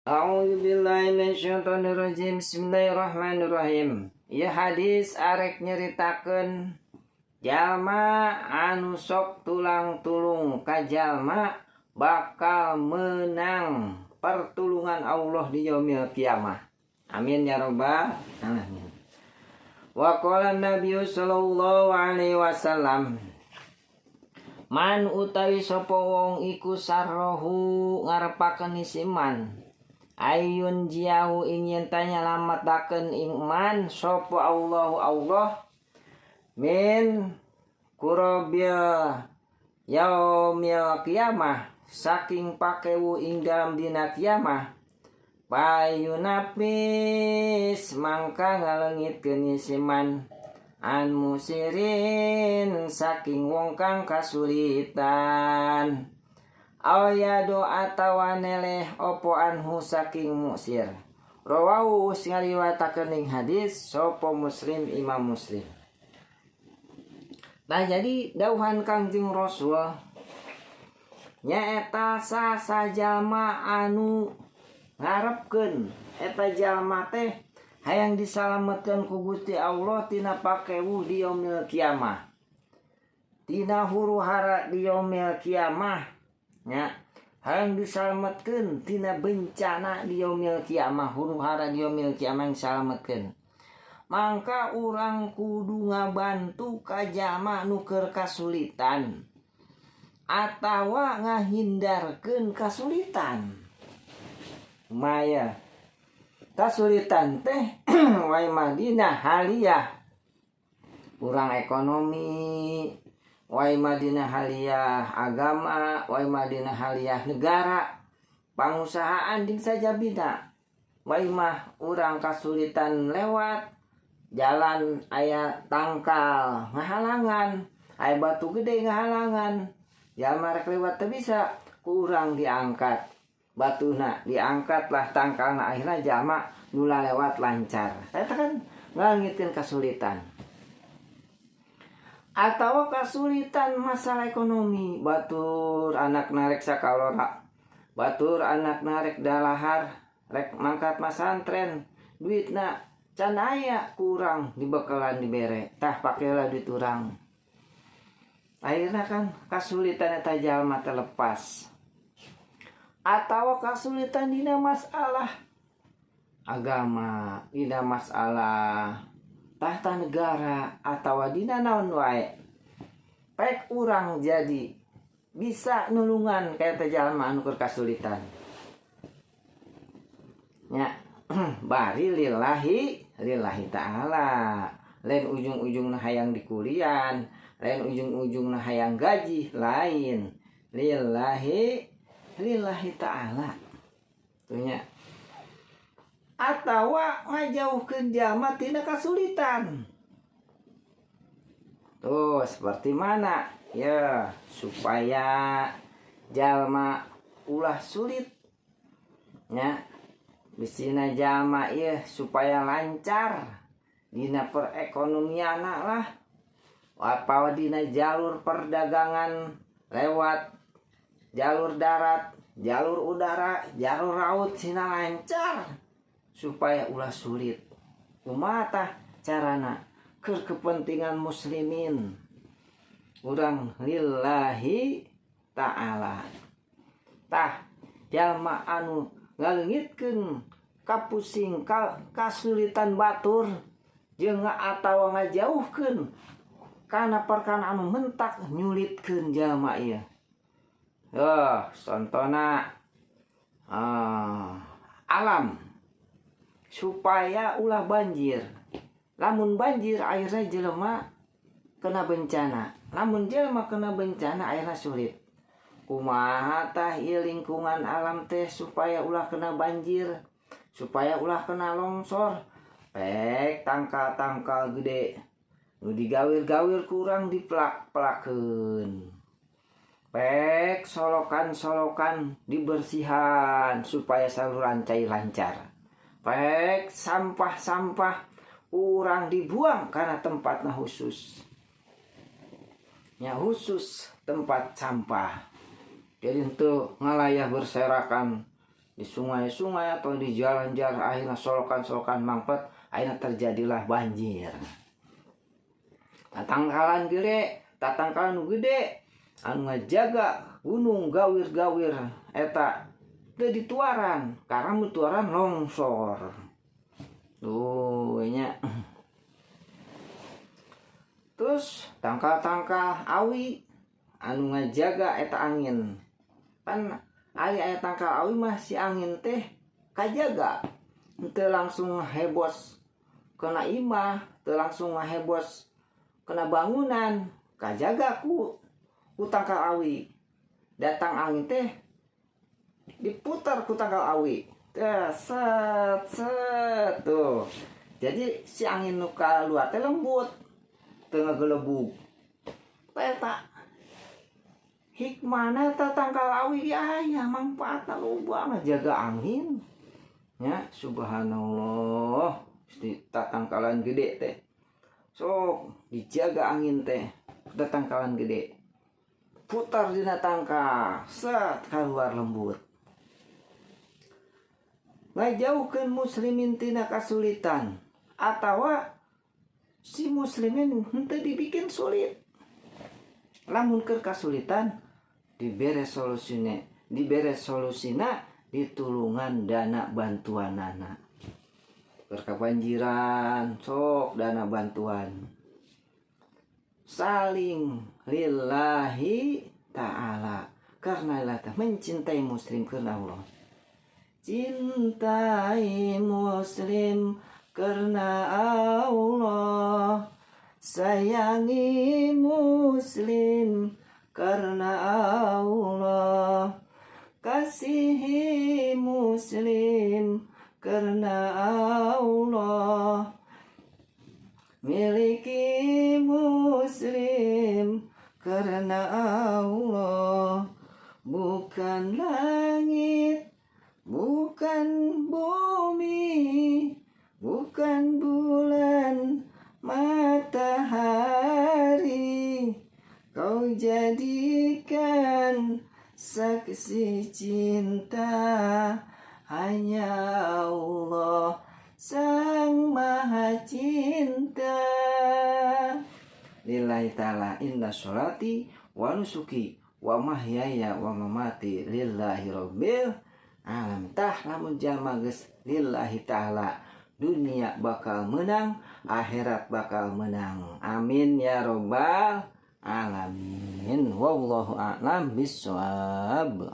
A'udzu billahi minasyaitonir rajim. Bismillahirrahmanirrahim. Ieu hadis arek nyeritakeun jalma anu sok tulang tulung ka jalma bakal menang pertulungan Allah di yaumil kiamah. Amin ya robbal alamin. Wa qala Nabi sallallahu alaihi wasallam, man utawi sapa wong iku sarrohu ngarepakeun si man ayun jiahu ing yen ta nyalametakeun ing man sapa Allahu Allah min kurobil yaumil kiamah, saking pakewu ing dalam dina kiamah, payunapis mangka ngalengitkeun si man an musirin saking wong kang kasulitan, aw yado atawa neleh opo anhu saking musir. Rawahu, ngariwayatakeun ing hadis sapa Muslim, Imam Muslim. Nah, jadi dauhan Kangjeng Rasul nyaeta sasajalma anu ngarepkeun eta jalma teh hayang disalametkeun ku Gusti Allah tina pakewu di yaumil kiamah, tina huru hara di yaumil kiamah nya, hayang disalametkeun tina bencana di yaumil kiamah, huru hara di yaumil kiamah yang disalametkeun, mangka urang kudu ngabantu ka jalma nu keur kasulitan atawa ngahindarkeun kasulitan. Maya kasulitan teh wae madinah haliah kurang ekonomi, wae madinah haliah agama, wae madinah haliah negara, pangusahaan, jeung sajabina. Wae mah urang kasulitan lewat jalan, aya tangkal ngahalangan, aya batu gede ngahalangan, jalma rek lewat teu bisa, kurang diangkat batuna, diangkatlah tangkalna, akhirnya jalma nu lewat lancar. Eta kan ngaleungitkeun kasulitan. Atau kasulitan masalah ekonomi, batur anak rek sakalora, batur anak rek dalahar, rek mangkat masantren, duitna can aya, kurang dibekalan, dibere, tah pakelah duit urang, akhirnya kan kasulitan eta jalma terlepas. Atau kasulitan dina masalah agama, dina masalah tahta negara, atau dina naon wae, pek urang jadi bisa nulungan kayak teh jalma anu keur kasulitan nya, bari lillahi lillahi ta'ala, lain ujung-ujung hayang dikulian, lain ujung-ujung hayang gaji, lain, lillahi lillahi ta'ala tuh nya. Atau ngajauhkeun jalma tina kasulitan tuh seperti mana ya, supaya jalma ulah sulit nya, bisina jalma ya supaya lancar dina perekonomian lah, apa dina jalur perdagangan lewat jalur darat, jalur udara, jalur laut, sina lancar supaya ulah sulit. Kumaha tah carana? Ke kepentingan muslimin, urang lillahi ta'ala. Tah, jalma anu ngaleungitkeun kapusing ka, kasulitan batur jeung atawa ngajauhkeun kana perkara anu mentak nyulitkeun jalma ieu. Oh, contona alam supaya ulah banjir. Lamun banjir akhirnya jelema kena bencana. Lamun jelema kena bencana akhirnya sulit. Kumaha tah ieu lingkungan alam teh supaya ulah kena banjir, supaya ulah kena longsor? Pek tangkal-tangkal gede nu digawir-gawir kurang dipelak-pelakeun, pek solokan-solokan dibersihan supaya saluran cai lancar, pek sampah-sampah urang dibuang karena tempatnya khusus ya, khusus tempat sampah, jadi untuk ngalayah berserakan. Di sungai-sungai atau di jalan-jalan, akhirnya solokan-solokan mampet, akhirnya terjadilah banjir. Tatangkalan gede, tatangkalan nu gede anu ngajaga gunung gawir-gawir eta teu dituaran karena mutuaran longsor tuh nya. Terus tangkal-tangkal awi anu ngajaga eta angin, pan ari aya tangkal awi mah si angin teh kajaga, teu langsung hebos kena imah, teu langsung ngahebos kena bangunan, kajaga ku tangkal awi. Datang angin teh diputar ku tangkal awi teh, set set tuh. Jadi si angin nu kaluar teh lembut, teu ngagelebug. Eta hikmahna eta tangkal awi aya manfaatna loba, ngajaga angin ya. Subhanallah, di tatangkalan gede teh sok dijaga angin teh. Tatangkalan gede putar dina tangkal, set, keluar lembut. Ngajauhkeun muslimin tina kasulitan atawa si muslimin henteu dibikin sulit. Lamun keur kasulitan dibere solusina, dibere solusina, ditulungan dana bantuanana. Keur kabanjiran sok dana bantuan. Saling lillahi ta'ala, karena Allah mencintai muslim karena Allah. Cintai muslim karena Allah, sayangi muslim karena Allah, kasihi muslim karena Allah, miliki muslim karena Allah. Bukan langit, bukan bumi, bukan bulan matahari, kau jadikan saksi cinta hanya Allah Sang Maha Cinta. Lillahi ta'ala, inna sholati wa nusuki wa mahyaya wa mamati lillahi rabbil alam. Tah, lamun jalma geus lillahi ta'ala, dunia bakal menang, akhirat bakal menang. Amin ya robbal alamin. Wallahu a'lam bissawab.